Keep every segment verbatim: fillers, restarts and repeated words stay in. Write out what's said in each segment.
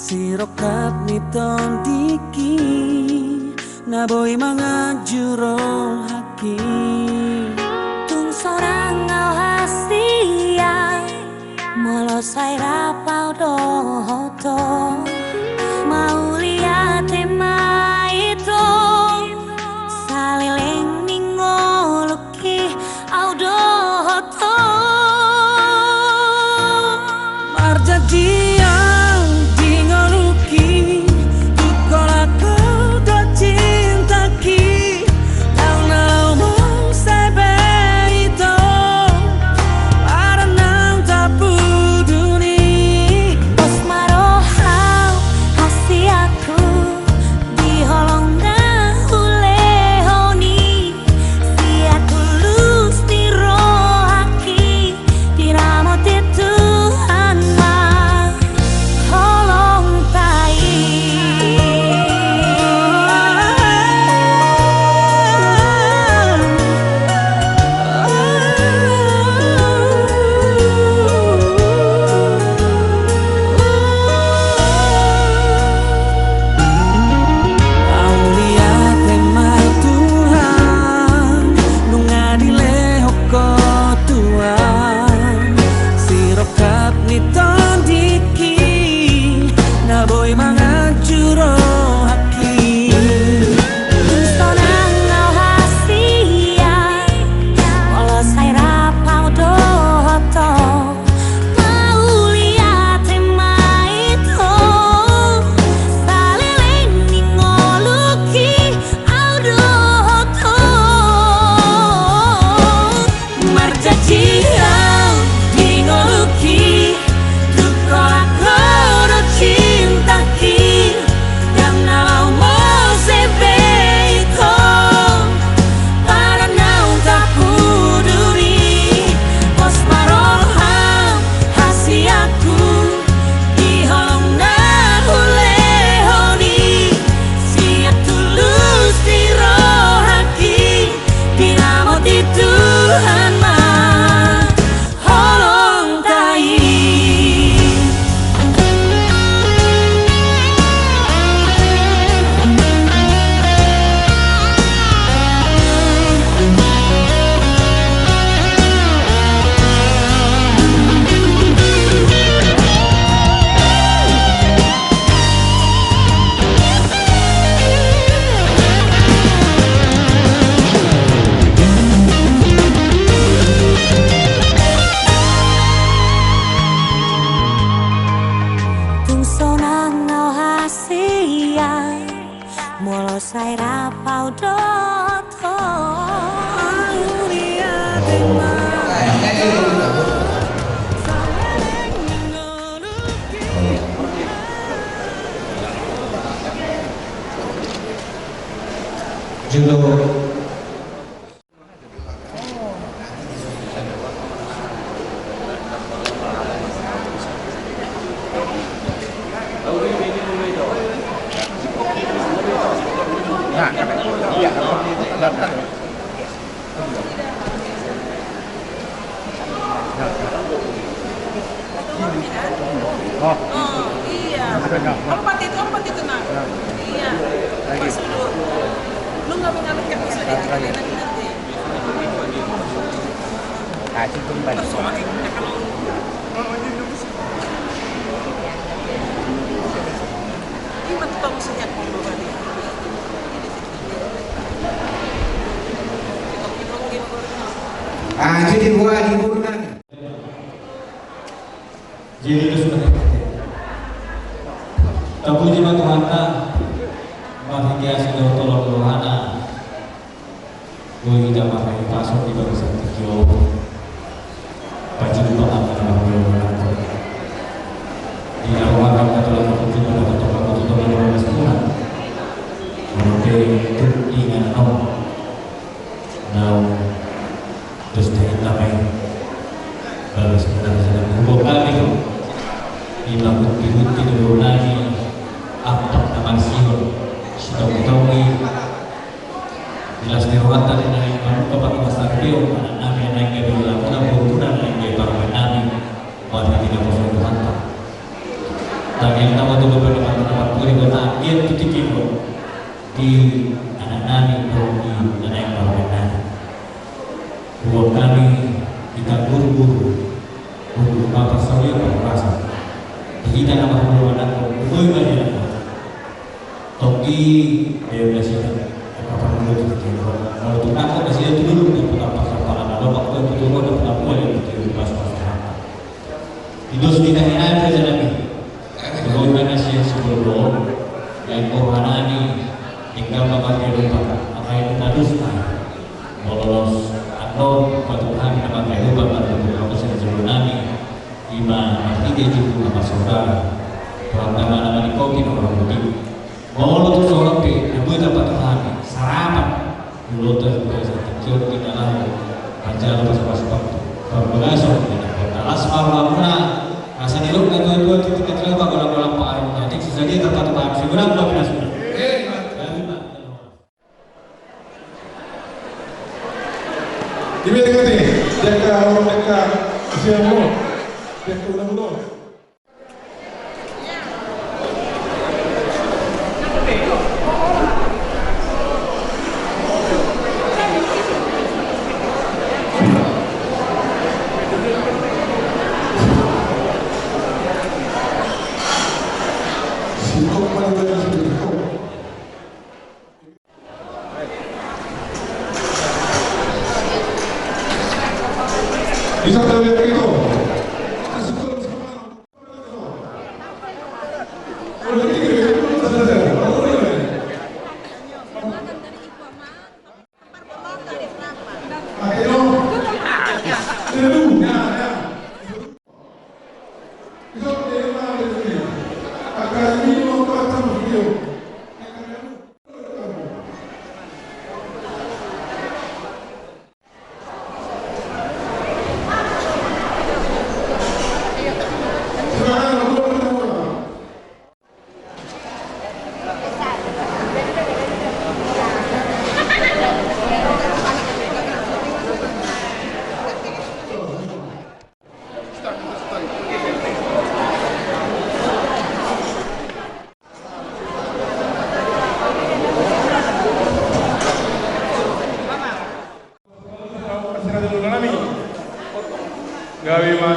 Sirongkap ni tondingki na boi manganju rohangki. Tung sonang au hasian, molo sai rap au dohot ho. Mauliate ma i tong, saleleng ni ngolungki au dohot ho. Marjanji au di ngolungki, tung holan ho do cintangki. Ndang na laho muse be i tong, ala ndang tapuduni. Pos ma roham hasianku, di holong na hulehon i. Sian tulus ni rohangki, diramoti Tuhan ma holongta i. Mauliate ma Tuhan, nunga dilehon ho Tuhan, sirongkap ni tondingki na boi manganju rohangki. Tung sonang au hasian, molo sai rap au dohot ho. Mauliate ma i tong, saleleng ni ngolungki au dohot ho. Marjanji au di ngolungki, tung holan ho do cintangki. Ndang na laho muse be i tong, ala ndang tapuduni. Pos ma roham hasianku, di holong na hulehon i. Sian tulus ni rohangki, diramoti Tuhan ma holongta i. Tung sonang au hasian, molo sai rap au dohot ho. Jolo. Oh, iya. Empat itu, empat itu, Nak. Iya. Pas dulu. Lu nggak mengalihkan, bisa deh. Nanti. Ah, itu kan banyak. Ini mentok sehat, Bang Bobadi. Ah, jadi buat ibu nang. Jadi, terus berkata, tapuji ma Tuhanta, marhite asi dohot holong ni rohana, boi hita marhahipason di bagasan tingki on. Pajumpang ma di na rohangkon, na tulang nangkin, di na tongtong, di na tongtong, di na tongtong. Molo pe tung inganan on, naung dos tahinta ma i. Bagas ma na sada huboan hami do. Di panggunti-gunti do nami, ampak na marsihon, sitonggi-tonggi. Di las ni rohanta do nami mamungka panggumastarpeon anak nami na naeng Ia tu tingki on di anak nami dohot di na naeng marhaha nami. Huboan hami di tanggurgur untuk parsaulian parhorasan. Di hita na marhulahula nangkok, boi ma di nangkok. Tonggi, ayo nasida. Apa parhulahula tu tingki on. Molo tung nangkok nasida tu dulu, dapotan parsampalan na lomak, tu tutu dapotan buah, dapotan buah, dapotan buah. Di dos ni tahi nai, raja nami. Di bagasan sian sibolga on, lain roha nami, tinggal ma margalupan, angka i na dos nai. Molo los andor, patung hami na margalupan, margalupan sian sibolga nami. Ima marhite jumpa na marsaudara. Tuhan tama nama di kopi na orang putih. Molo tung so ro pe na boi tapatung hami sarapan, molo tung so boi sarapan, jolo kita laho manjalo pasu-pasu parbagason, kita las ma rohamuna. Asa didok na tua-tua, tu tingki on pagolap-golap pangarahutna, tung so sadia tapatung hami, sai godang ma pinasuna. Di bete kate, deka, orang deka, siang lo, deka ulang lo. Gabe ma.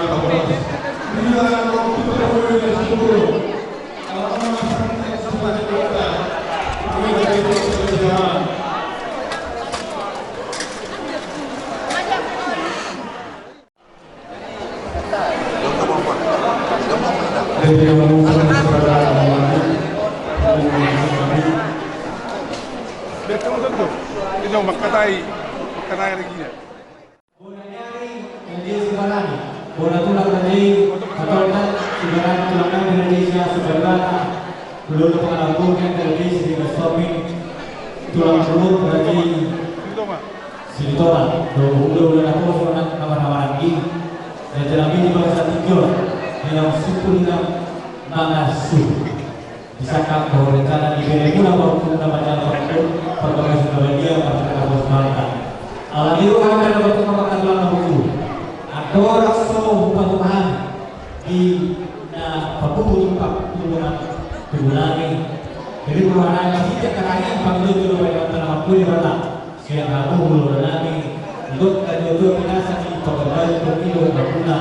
Bona ni ari, raja i Sibarani. Bona tulang, raja i Matonda Sibarani, tulang nami, raja i Siaso Barlana. Hulahula pangalaho, raja i Siringas Tombing, tulang pungu, raja i Silitonga, dohot hulahula naposo na marhahamaranggi. Raja nami, di bagasan tingki on, di na sumpu di na mangasu. Disangkap bahwa rencana di beremuna parhundul na manjalo parhundul, parbagason na badia, marhite naposo Tuhanta. Ala ni rohanta na martua, marhatulan na martua. Andorang so hupatung hami di na papupu tumpak tubuan tubu nami. Jadi roha nami di angka tangan, pangidoan tu Debata na martua, Debata. Sian hamu hulahula nami, didok na tua-tua pinasa ni pagarbaju, pemilu, paguna,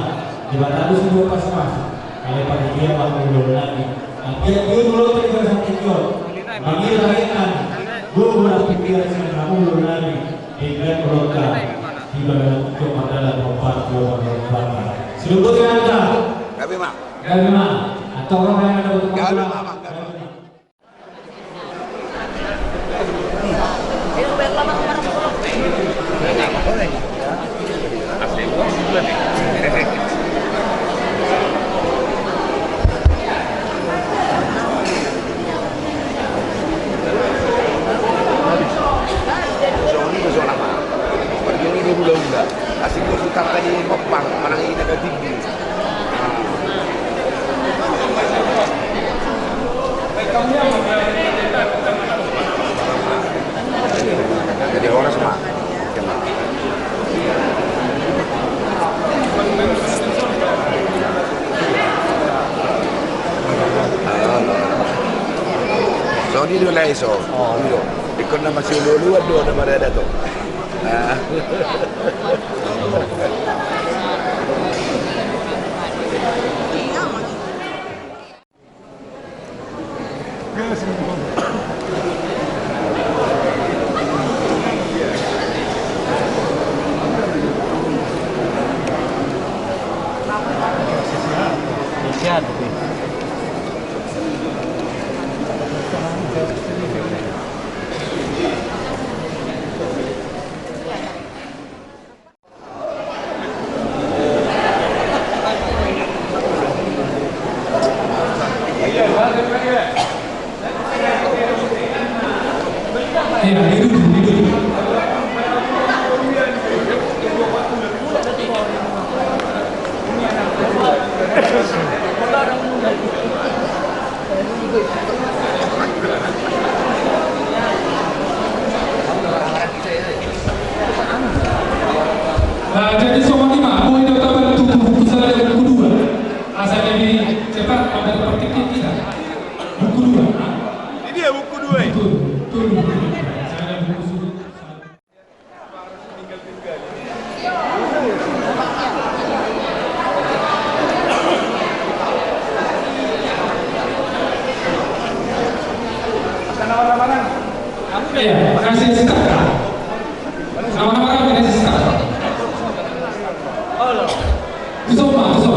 Debata do sidua pasu-pasu, ale panitia ma hamu hulahula nami. Anggiat do hulahula nami di bagasan tingki on, mangido hami, gogo nang pikiran sian hamu hulahula nami, denggan rohanta, di bagasan tingki on mardalan hombar tu Tuhan. Sidung boti hita. Gabe ma. Gabe ma. Antong ro ma hita. Gabe ma, Amang, gabe ma. Asing gua putar tadi, kopang manang ini ke tinggi. Jadi horas ma. Olo do, lae, so. Olo. Ingkon na masiolooloan do na marada, to. Ah. Nah, jadi songon i ma, boi do tabantuk buku sada dan buku dua. Asa jadi cepat ada praktik kita. Buku dua. Ini dia buku dua. Betul, betul. Saya ada buku sudah. Iya, kasih start. Nama-nama kami kasih start. Tuson, Pak, tuson.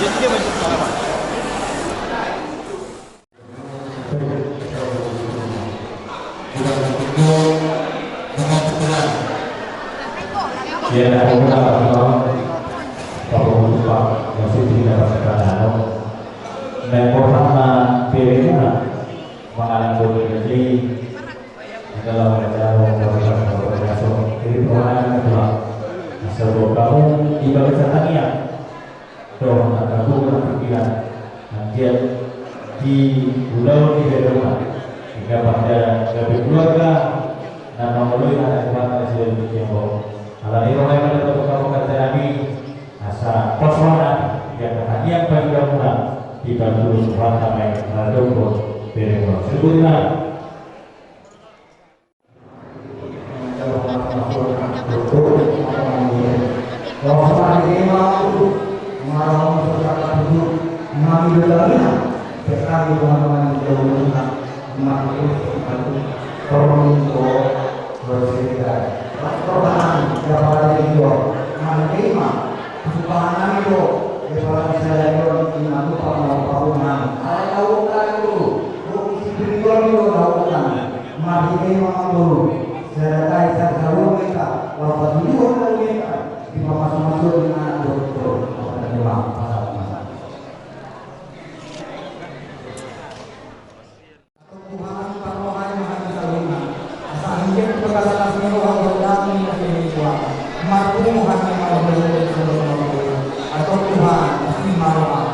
Ia, na mula, no, papungu tumpang, na sititi na parsatangahon. Naeng borhatna beremuna mangalangkomi na jadi. Asa dohot hamu di bagasan tangiang dohot na gabe na pikiran, anggiat di ulaon ni beremuna, hingga panda gabe keluarga na mangoloi hata ni Tuhanta na sialuhon ni on. Alani i roha i ma na pasahathon hata nami, asa pos rohanami di angka tangiang pangidoanmuna, dipatudu Tuhanta ma i maradophon beremuna. Sibut ma. Marhite i ma, Amangboru, sada hata, sada hata, laho patuduhon hata, dipamasu-masu ni anak dohot boru. Antong Tuhan, parrohai ma hami saluhutna, asa anggiat di bagasan asi ni roha, godang ni asi ni roha, marpungu hami mauliate. Antong Tuhan, asi ma roham.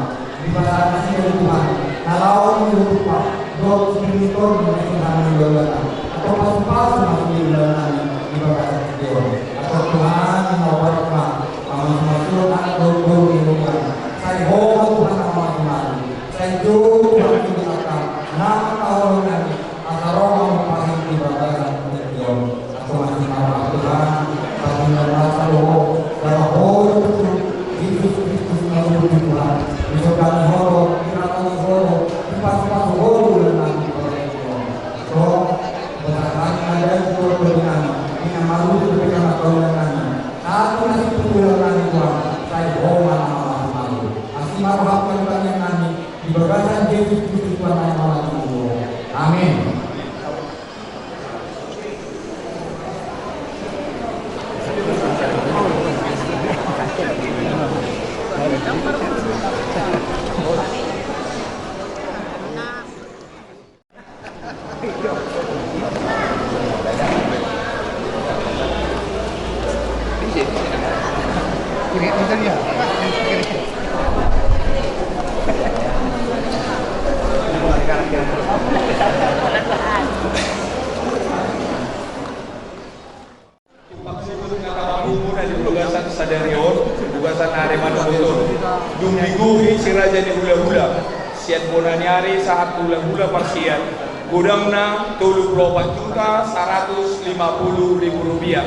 Dipasahat nasida do Tuhan na laho manjou tupa dohot sipiriton ni Tuhan di ulaonnami. Antong pasu-pasu ma sude ulaonnami di bagasan sitiaon. Antong Tuhan, mauliate ma, pamasu-masuon anak dohot boru di ulaon. Sai Ho ma Tuhan na mamasu-masu. Sai jou Tuhan sude angka na mangkaholongi nami. Asa ro ma pasu di bagasan sitiaon. Antong asi ma roham Tuhan, patuduhon ma hami, Ho, jala Ho do Jesus Kristus na mangolu Tuhan. Disondani Ho do, diramoti Ho do, dipasu-pasu Ho do ulaonnami. Antong, pasahat hami ma di Ho do ulaonnami, di na marujung pe na mangkaholongi nami. Satu nasib tu ulaonnami Tuhan, sai Ho ma na mamasu-masu. Asi ma roham di tangiang nami, di bagasan Jesus Kristus Tuhan nami. Amin. Tumpang suhut na tapapungu na di bagasan sadari on, di bagasan ari manungkun on. Dung digohi si raja ni hula-hula sian bona ni ari sahat tu hula-hula parsian, godangna tolu pulu opat juta saratus lima pulu ribu rupiah.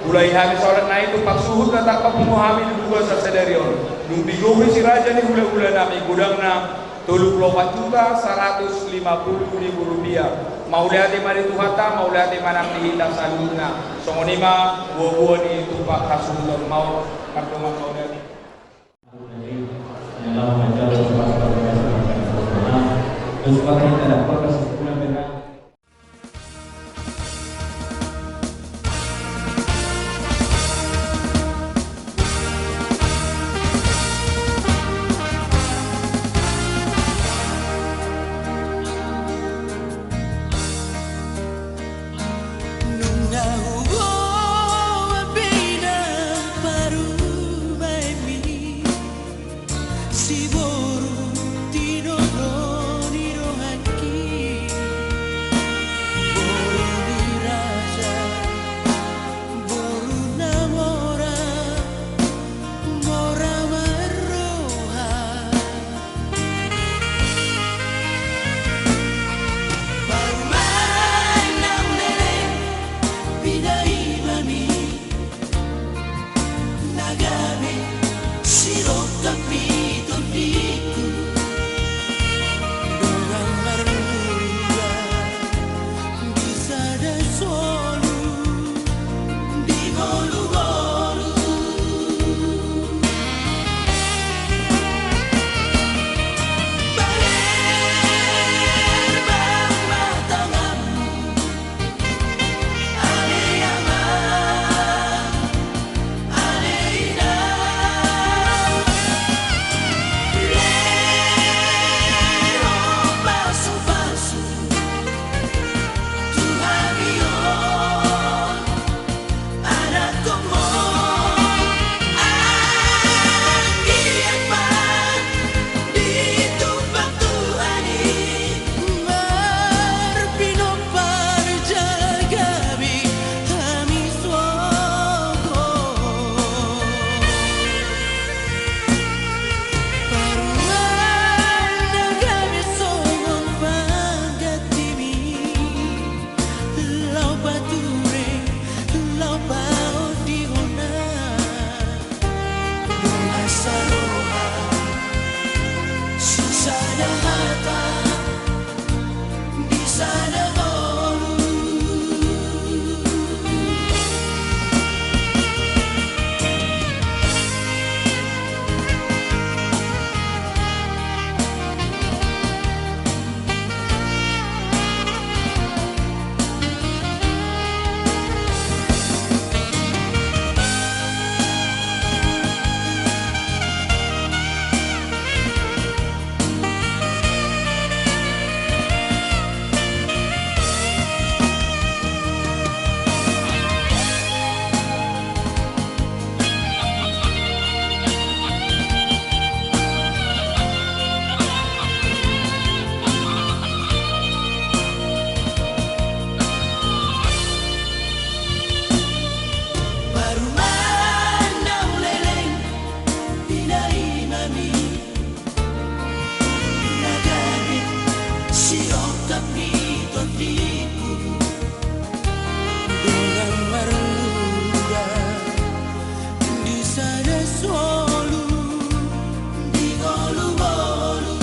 Mulai hami saudara na i, tumpang suhut na tapapungu hami di bagasan sadari on. Dung digohi si raja ni hula-hula nami, godangna tolu pulu opat juta saratus lima pulu ribu rupiah. Mauliate ma di Tuhanta, mauliate ma nang di hita saluhutna. Songon i ma boa-boa ni tumpang hasuhuton. Mauliate, mardongan mauliate. Nunga huboan pe inang parumaenmi, siboru tinodo ni rohangki, boru ni raja, boru na mora, mora marroha. Parumaen na umlele, pinaima mi na gabe sidongkap ni tondi. Pinaima mi na gabe siongkap ni tondiku, dongan marmuda di sada solu, di ngolungolu.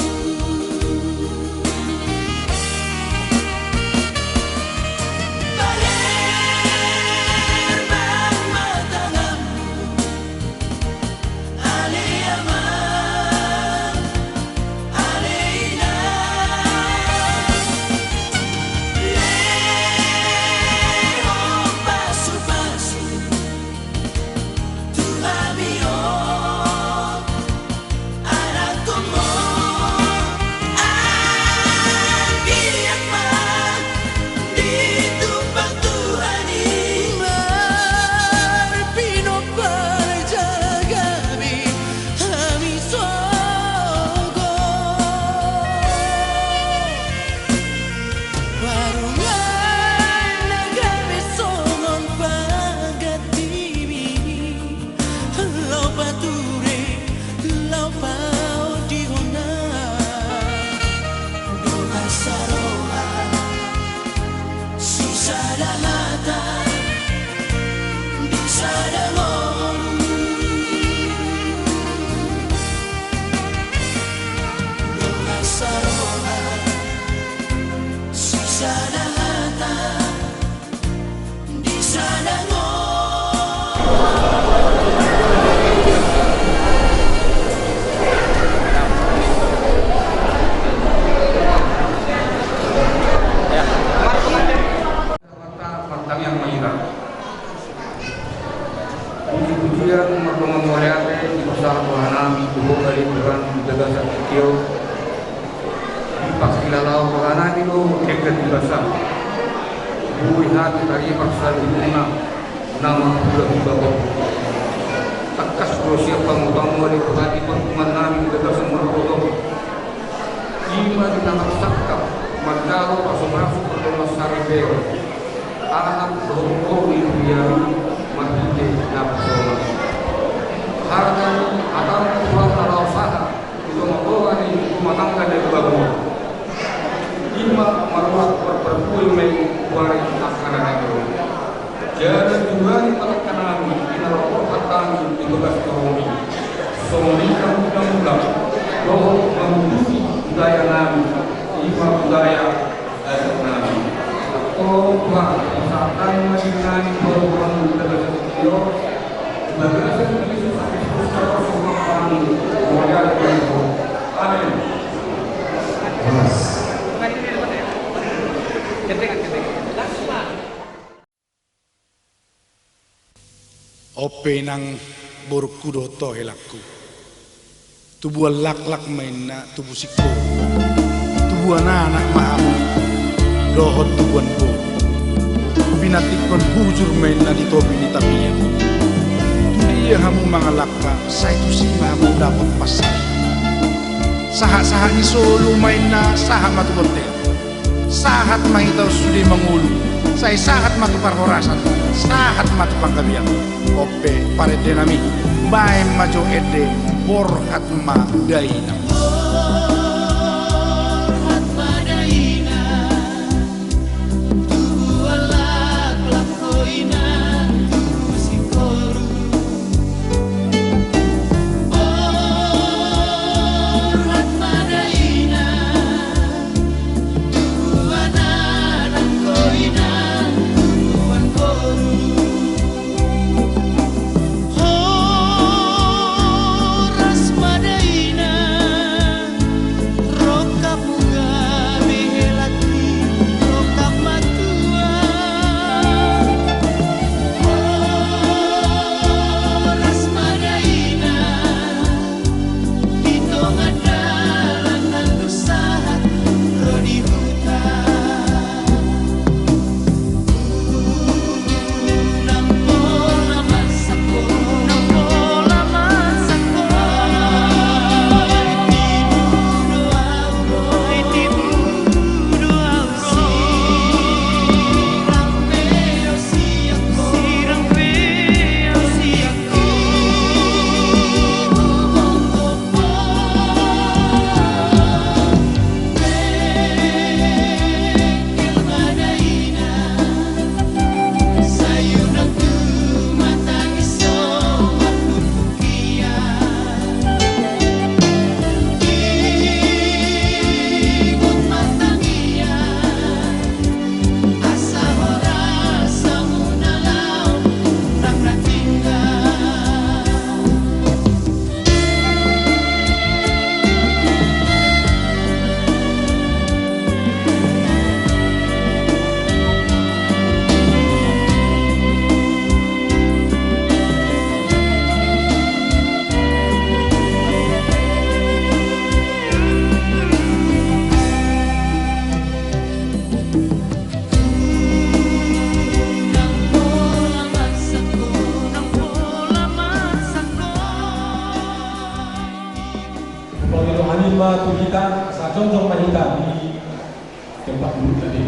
Paher bang ma tanganmu, ale amang, ale inang, lehon pasupasu tu hami on. Anakhonmu, anggiat ma ditumpang Tuhan i. Marpinompar jala gabe hami sogot. Parumaen na gabe songon panggantimu. Laho pature, laho paodihon na dongan saroha, sisada hata di sada ngolu. Dongan saroha, sisada hata di sada ngolu. Martangiang ma hita. Puji-pujian mardongan mauliate dipasahat rohanami tu Ho ale Tuhan di bagasan tingki on. Dipangkilalaon rohanami do denggan di basa. Boi hami taripar saluhutna na mangula hubahon. Tangkas do sian pangupamu ale Tuhan di parpunguannami di bagasan marboto. I ma di na marsangkap manjalo pasupasu pardongan saripeon. Anak dohot boru ni huriamu marhite na pasonang. Harga ni hatamu Tuhan na laho sahat di tongatonga ni rumah tangga na di bamu. I ma marurat marparbue ma i tu ari angka na naeng ro. Jala jumadi ma angka nami di na laho borhat hami di bagas torong i. Songon i na mula-mula dohot manguduti budayanami, i ma budaya adat nami. Tongtong Tuhan, pasahat hami ma diri nami tu Ho di bagasan tingki on, di bagasan Jesus Kristus na parsompan hami, mauliate ma di Ho. Amen. On pe inang borungku dohot ho helangku. Tubuan laklak ma inna tubu singkoru. Tubuan anak ma hamu dohot tubuan boru. Pinantikhon bujur ma inna di topi ni tapian. Tu dia hamu mangalangka, sai tusi ma hamu dapot pansarian. Sahat-sahat ni solu ma inna sahat ma tu bontean. Sahat ma hita on sude mangolu, sai sahat ma tu parhorasan, sahat ma tu panggabean. On pe parendenami, baen ma jo ende, borhat ma dainang. Borhat ma dainang, tubuan laklak ho inang, tubu singkoru. Borhat ma dainang, tubuan anak ho inang, tubuan boru. Horas ma dainang, Pangidoan i ma tu hita, asa jongjong ma hita di tempat duduk tadi.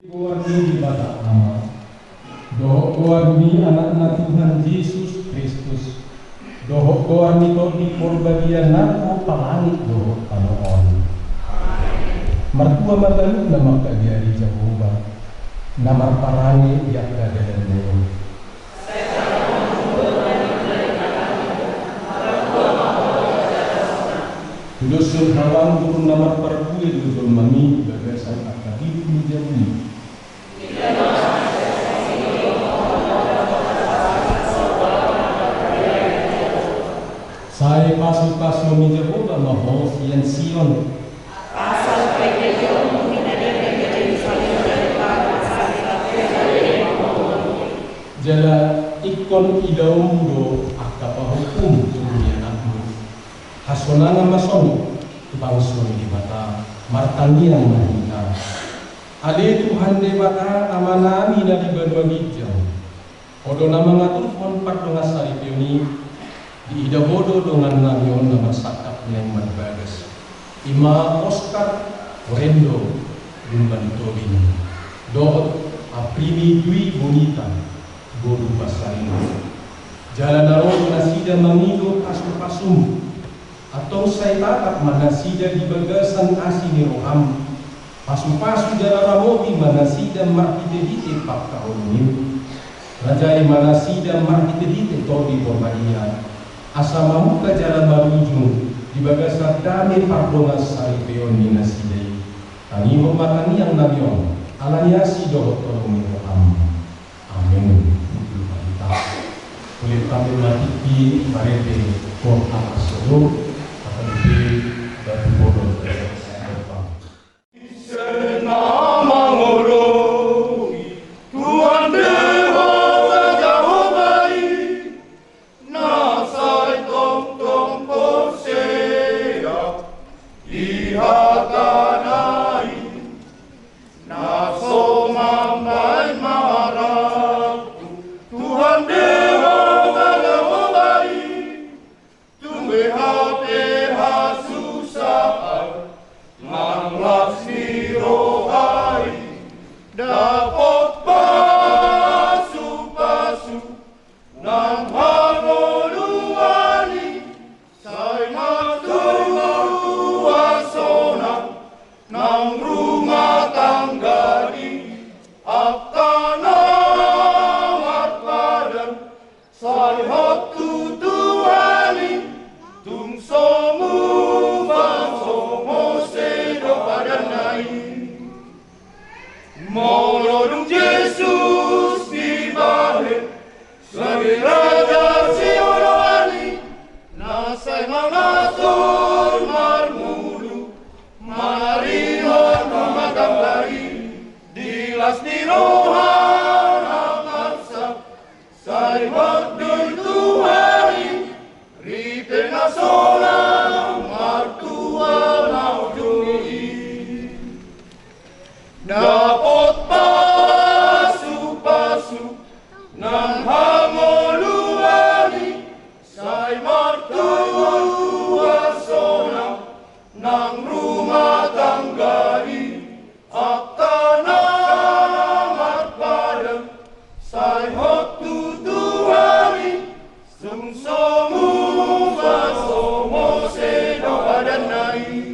Goar ni Debata Ama, dohot goar ni Anakna Tuhan Jesus Kristus, dohot goar ni Tondi Porbadia na ro pa langit dohot tano on. Martua ma talu na mangkabiari Jahowa, na marparange di angka dalan na i. Tudoshon hau anggur na marparbue do jolma i di bagasan angka bibit ni jabu i. Sai pasupasu ni Jahowa ma ho sian Sion. Jala ingkon idaonmu do angka pahompum tu anakmu. Hasonangan ma songon i tu bangso ni Debata. Martangiang ma hita. Ale Tuhan Debata Amanami na di banua ginjang, Ho do na mangaturhon pardongansaripeon i. Diida Ho do dongannami on na marsangkap naeng marbagas, i ma Oskar, Orendo, Lumban Tobing, dohot Aprimi Dwi Bonita, boru Pasaribu. Jala na ro do nasida mangido pasupasum. Antong sai tatap ma nasida di bagasan asi ni roham. Pasupasu jala ramoti ma nasida marhitehite pangkaholongan. Rajai ma nasida marhitehite Tondi Porbadia, asa mamungka jala marujung di bagasan dame pardongansaripeon ni nasida i. Tangihon ma tangiangnami on, ala ni asi dohot holong ni roham. Amen. Huhut ma hita. Hulehon hami ma tingki marende hot angka solu, angka bibit batu bolon. Ise na mangoloi Tuhan Debata Jahowa i, na sai tongtong porsea di hatana i. Na so mambahen ma harap tu Tuhan Debata Jahowa i, tung be hape hasusaan nang las ni roha i, dapot pasupasu nang hangoluan i. Sai martua sonang nang rumah tangga i, angka na marpadan sai hot tu Tuhan i. Tung so muba so mose do padanna i. Molo dung Jesus dibahen gabe raja sioloan i, na sai mangatur marngolu manarihon rumah tangga i, di las ni roha na marsak. Sai hot do i Tuhan i, ripena sonang martua na ujung i. Dapot pasupasu nang hangoluan i, sai martua sonang nang rumah tangga i. Angka na marpadan sai hot tu Tuhan i, tung so muba so mose do padanna i.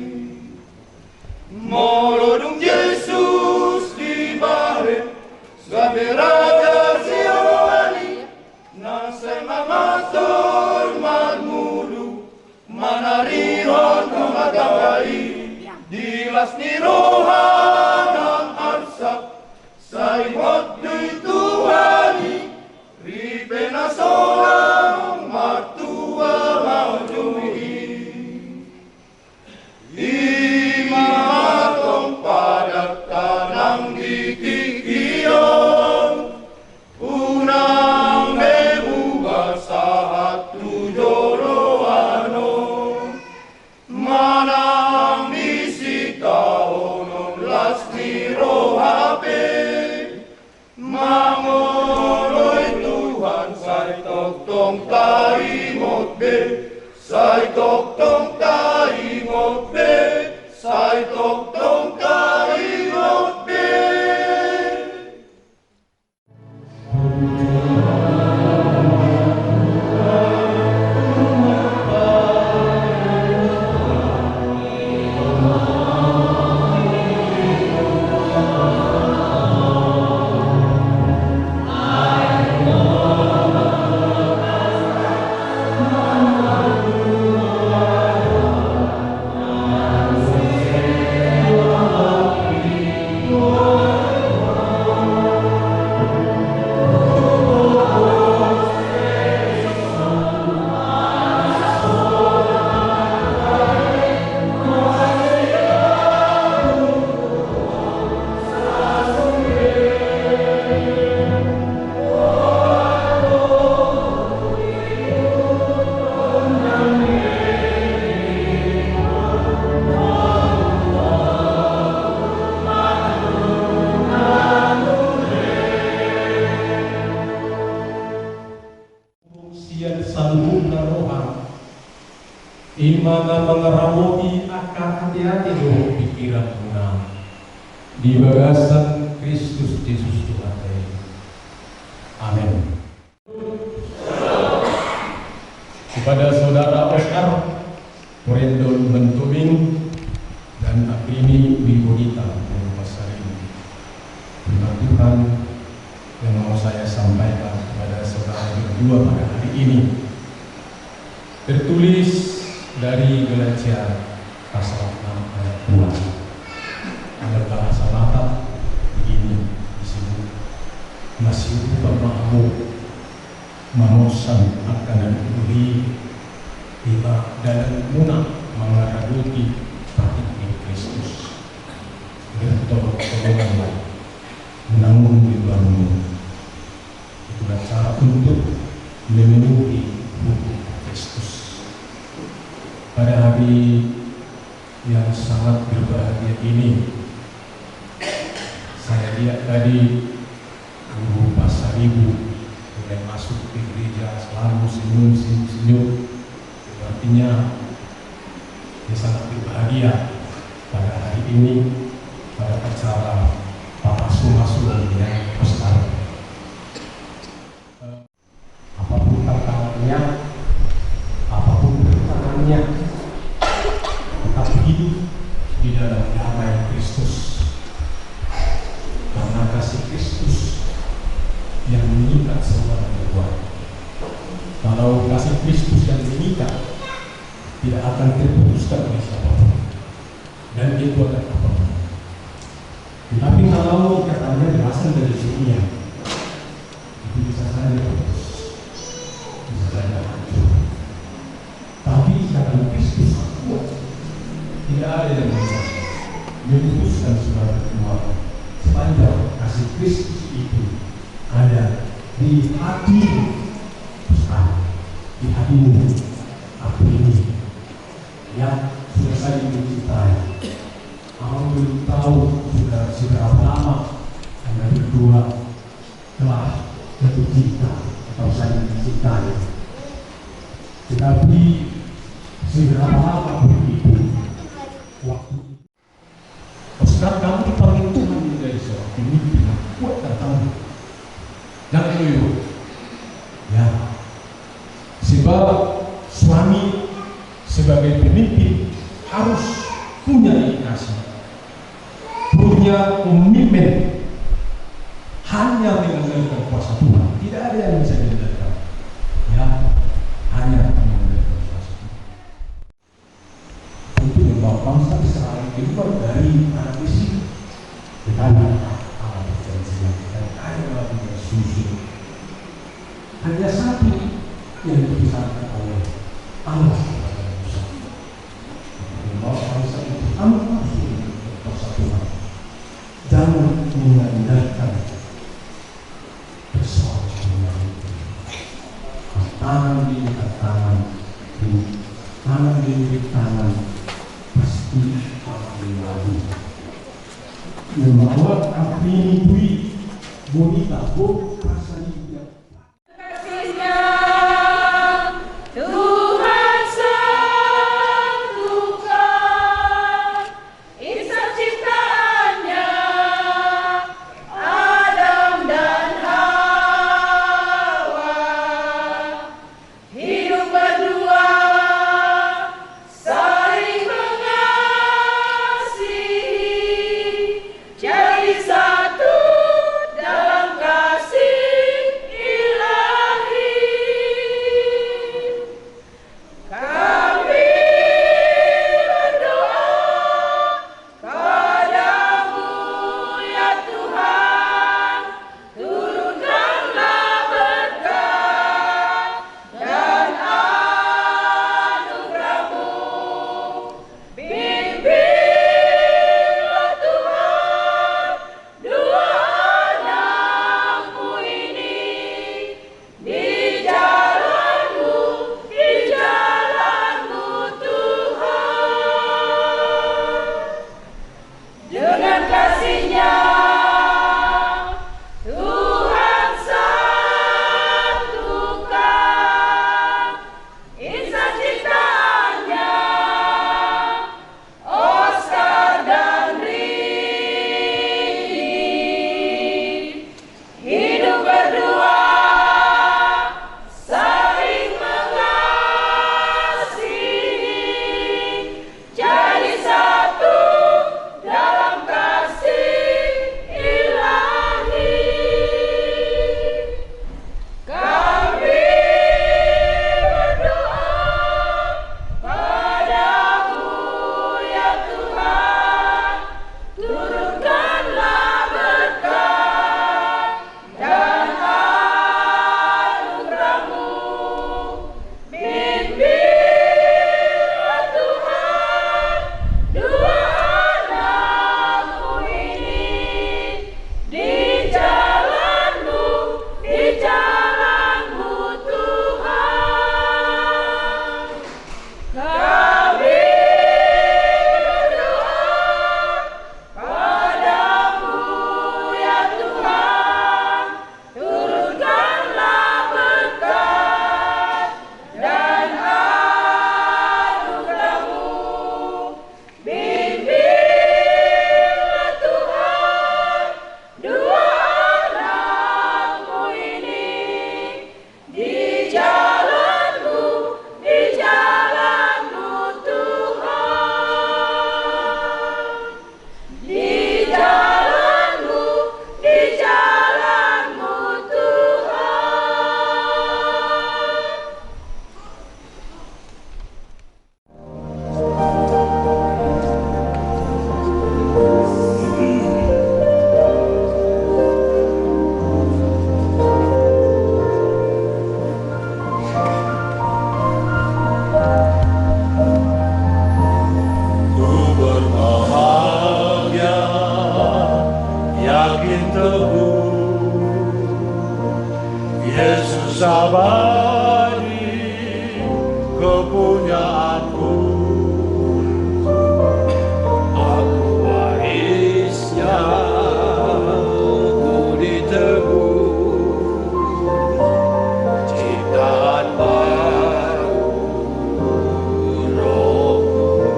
Molo dung Jesus dibahen gabe raja sioloan i, Mana mangaramoti angka ateate dohot pingkiranmuna di bagasan Kristus Jesus Tuhanta i. Amen. Kepada Saudara Oscar Porendon Mantobing dan Aprini Wibonita Boru Pasaribu. Firman Tuhan yang mau saya sampaikan kepada saudara berdua pada hari ini tertulis dari Galatia pasal enam ayat dua. Ada bahasa Batak begini disebut: Masiuhupan ma hamu manorsan angka na uli, ima dalanmuna mangaradoti patik ni Kristus. Bertolong-tolonganlah menanggung bebanmu. Itulah cara untuk memenuhi hukum Kristus. Pada hari yang sangat berbahagia ini, saya lihat tadi Boru Pasaribu mulai masuk ke gereja, selalu senyum, senyum, senyum. Artinya, dia sangat berbahagia pada hari ini, pada acara pamasu-masuan yang besar. Apapun tantangannya, apapun rintangannya, tetap hidup di dalam damai Kristus. Karena kasih Kristus yang mengikat semua yang berbuat. Kalau kasih Kristus yang mengikat, tidak akan terputuskan oleh siapapun. Dan itu adalah apa? Tetapi kalau ikatannya berasal dari dunia, itu bisa saja putus, bisa saja hancur. Tapi ikatan Kristus kuat, tidak ada yang bisa memutuskan saudara berdua, sepanjang kasih Kristus itu ada di hati, di hatimu, Aprini, yang sudah saling mencintai. Abang belum tahu sudah seberapa lama Anda berdua telah jatuh cinta atau saling mencintai. Tetapi seberapa lama pun itu, waktu itu. Oscar, kamu dipanggil Tuhan menjadi seorang pemimpin yang kuat dan tangguh. Jangan loyo. Ya. Sebab suami sebagai pemimpin harus punya dedikasi, punya komitmen. Hanya mengandalkan kuasa Tuhan, tidak ada yang bisa diandalkan. Ya, hanya mengandalkan kuasa Tuhan. Untuk membawa bangsa Israel keluar dari tanah Mesir ke tanah Allah perjanjian dan air mata dan susu. Hanya satu yang dipesankan oleh Allah kepada Musa. Membawa bangsa itu tanpa persatuan. Jangan mengandalkan persoalan pribadi. Tangan di tangan, tangan di tangan, pasti akan diadu. Membawa Aprini Wibonita, Boru Pasaribu. Kasihnya Tuhan satukan insan ciptaannya, Adam dan Hawa. Hidup berdua, saling mengasihi, jadi satu dalam kasih Pintoku, Yesus abadi kepunyaanku. Aku warisnya, ku ditebus ciptaan baru rohku.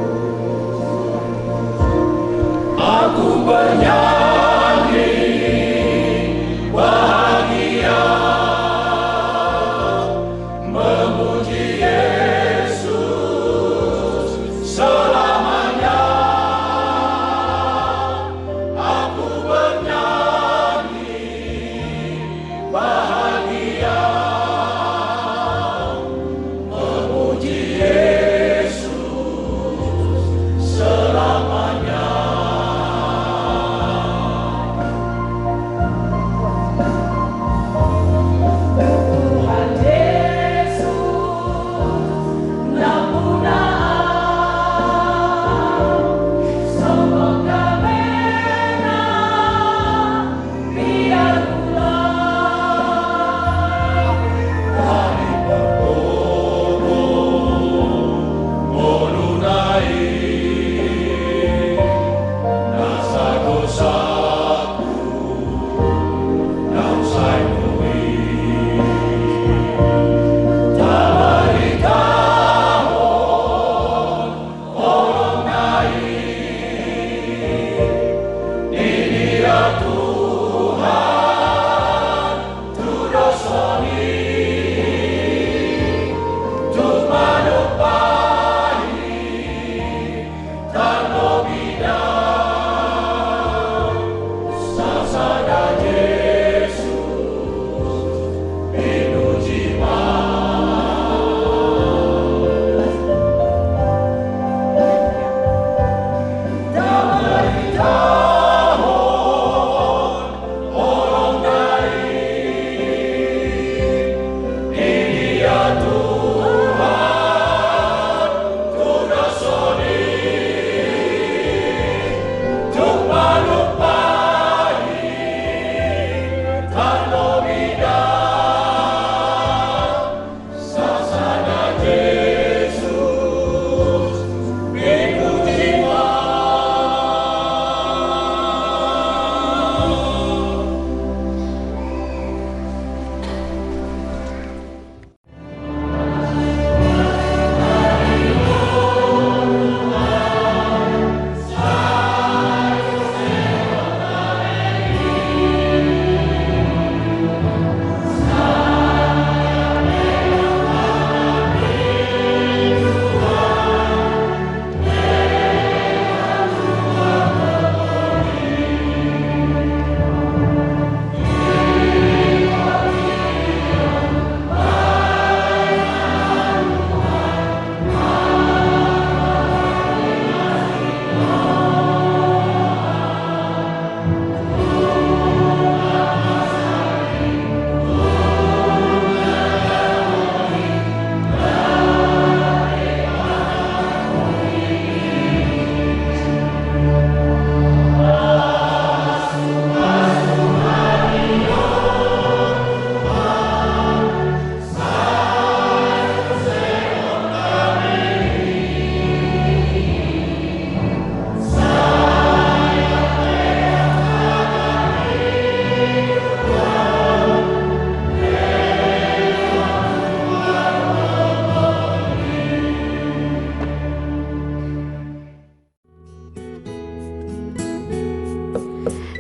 Aku bernyanyi bahagia, memuji Yesus selamanya. Aku bernyanyi bahagia, memuji Yesus selamanya. Tuhan Yesus, nampuna au, songon damena.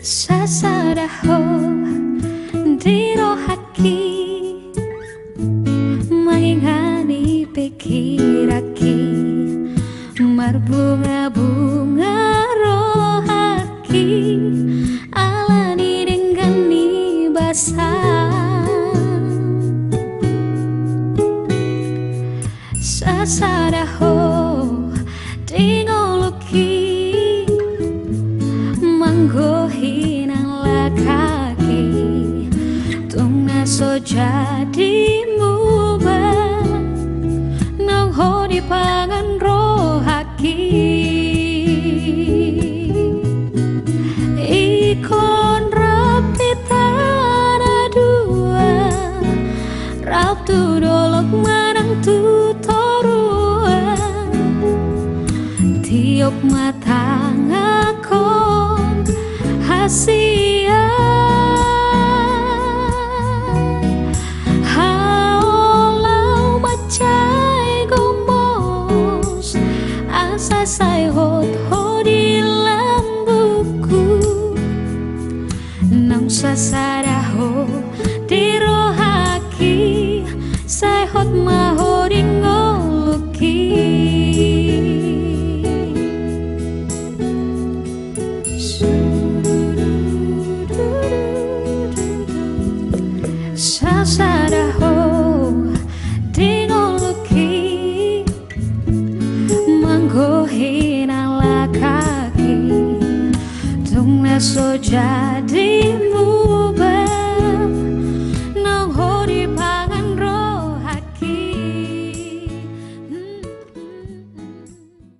Sasada Ho di rohangki, mangingani pikiranki, marbungabunga rohangki, alani denggan ni basa. Sasada Ho di ngolungki, manggohi nang langkangki, tung na so jadi muba, naung Ho di pangan rohangki. Ingkon ra Matangakhon hasian, haolau mansai gomos, asa sai hot ho di lambungku. Naung sasada ho di rohangki, sai hot ma ho di ngolungki. Sasada ho di ngolungki, manggohi nang lakangki, tung na so jadi